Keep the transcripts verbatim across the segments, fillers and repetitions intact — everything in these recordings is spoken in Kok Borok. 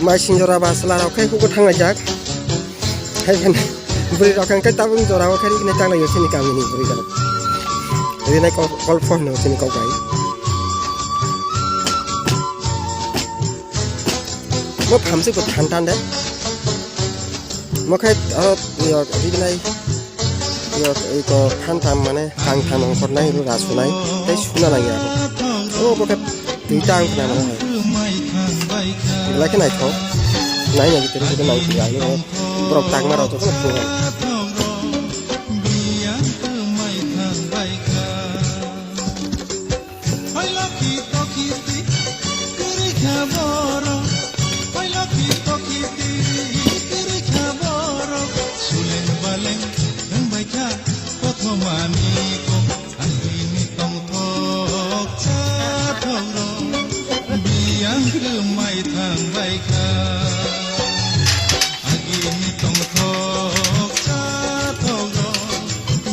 Mai sing jora ba chwla rok khe hugo thanglaijak. Hai phano bwrwi rok khe tabuk jora o khe riknai tanglaio chini kamini bwrwi rok. Rinai kol, kol phone no chini kok bai. Mo phamsi ko than than de. Mo khe aro yo riknai. Yo, iko phan tham mane kang tham ongkhornai, ro ra sunai, tei suna nang ya. O, bo khe twi ta ang khna mano hai. Belai khe naithok. Nai nai bitor bitor nang ya, borok tangma rok jotono phunukha. Hai lakhi tokhi ti, kwrwi kha borok. Hai lakhi tokhi ti, kwrwi kha borok. Suleng baleng wng bai kha kothomani kok. Agini tongthok chathok rok. Biyang kwmai thang bai kha. Agini tongthok chathok rok.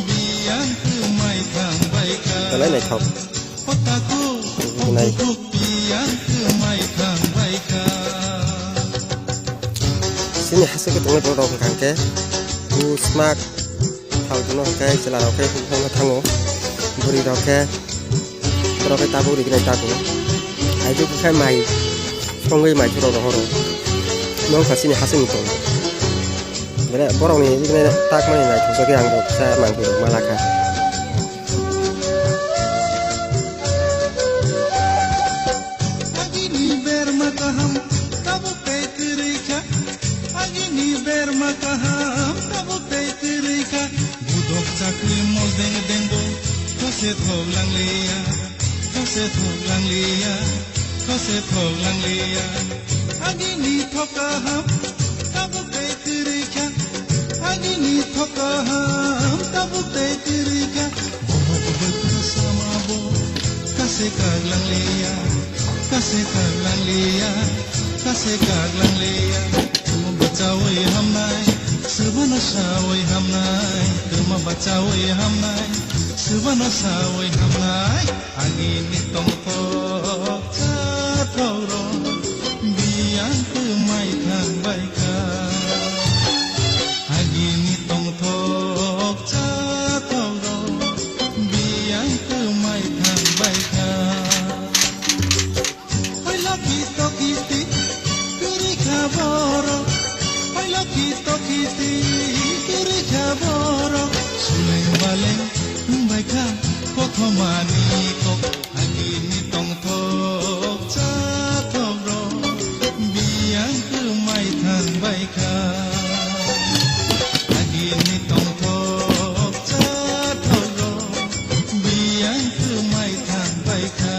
Biyang kwmai thang bai kha. Belai naithok. Nai. Sini hasik tongo borok hwnkha hwnkhe, u smak, phaltono hwnkhe, chwla rok khe hwnwi thango, bwrwi rok khe, borok khe tabuk riknai tabuk. Aijuk khe mai songwi mai chwrok rohoro. Nokha sini hasik ni tongo. Bele borokni riknai takmani naithokjagwi ang rok kisa mangphi rok malakha. Agini berma kaham, tabuk tei kwrwi kha. Agini berma kaham, tabuk tei kwrwi kha. Budok chakri mol deng deng bo, kose thok langliya, kose thok langliya, kose thok langliya. Agini thok kaham, tabuk tei kwrwi kha. Agini thok kaham, tabuk tei kwrwi kha. Bohok bwkha sama bo, kase kak langliya, kase kak langliya, kase kak langliya. Tuma bachawi hamnai, swbano sawi hamnai. Tuma bachawi hamnai, swbano sawi hamnai. Agini tongthok chathok rok biyang kwmai thang bai kha. Agini tongthok chathok rok biyang kwmai thang bai kha. Hai lakhi tokhi ti kwrwi kha borok. Hai lakhi tokhi ti kwrwi kha borok. Suleng baleng wng bai kha kothomani kok. Agini tongthok chathok rok biyang kwmai thang bai kha. Agini tongthok chathok rok biyang kwmai thang bai kha.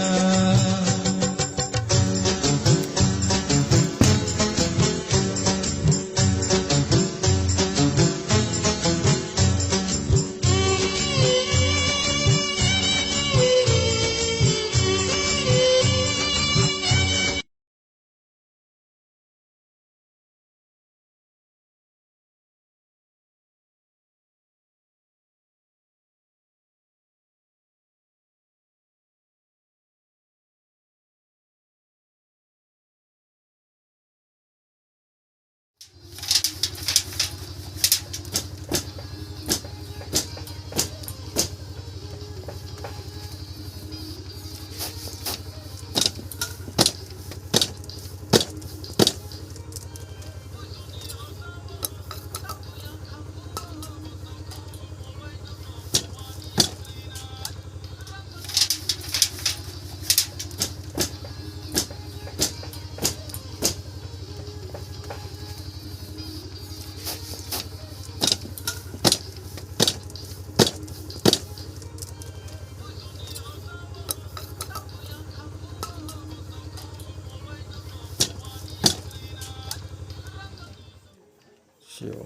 Sio.